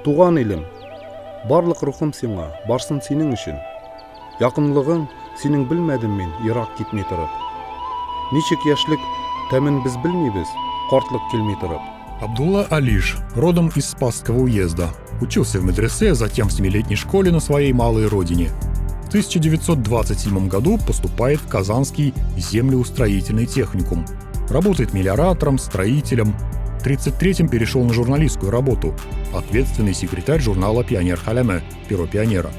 Туган илем, барлык рухым сиңа, барсын синең өчен. Якынлыгың синең белмәдем мин, ерак китми торып. Ничек яшьлек тәмен без белмибез, картлык килми торып. Абдулла Алиш, родом из Спасского уезда. Учился в медресе, затем в семилетней школе на своей малой родине. В 1927 году поступает в Казанский землеустроительный техникум. Работает мелиоратором, строителем. В 1933-м перешел на журналистскую работу. Ответственный секретарь журнала «Пионер Халяме» «Перо пионера».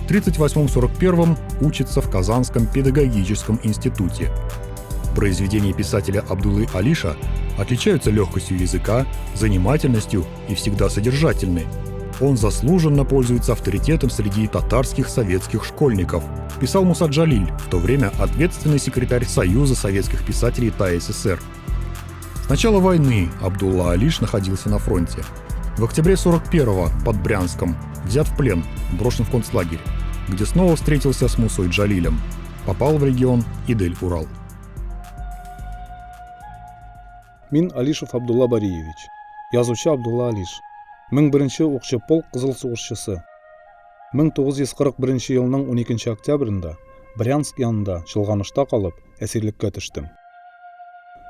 В 1938-41 учится в Казанском педагогическом институте. Произведения писателя Абдуллы Алиша отличаются легкостью языка, занимательностью и всегда содержательны. Он заслуженно пользуется авторитетом среди татарских советских школьников. Писал Муса Джалиль, в то время ответственный секретарь Союза советских писателей ТАССР. С начала войны Абдулла Алиш находился на фронте. В октябре 41-го под Брянском взят в плен, брошен в концлагерь, где снова встретился с Мусой Джалилем. Попал в регион Идель-Урал. Мин Алишев Абдулла Бариевич, язучы Абдулла Алиш, 1001 укчы полк кызыл сугышчысы. 1941 елның 12 октябрендә Брянск янында чолганышта калып, әсирлеккә төштем.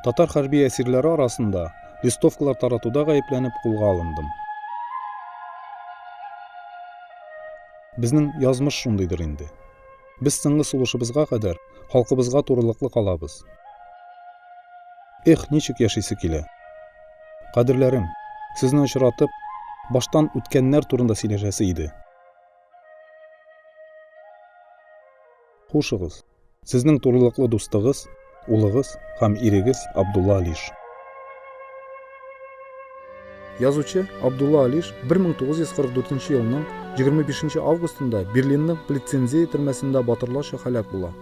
Татар хәрби әсирләре арасында листовкалар таратуда гаепләнеп кулга алындым. Безнең язмыш шундыйдыр инде. Без соңгы сулышыбызга кадәр халкыбызга турылыклы калабыз. Эх, ничек яшисе килә. Кадерләрем, сезне очратып, баштан үткәннәр турында сөйләшәсе иде. Хушыгыз. Сезнең турылыклы дустыгыз, улыгыз һәм ирегез Абдулла Алиш. Язучы Абдулла Алиш 1944 елның 25 августында Берлинның Плетцензее төрмәсендә батырларча һәлак була.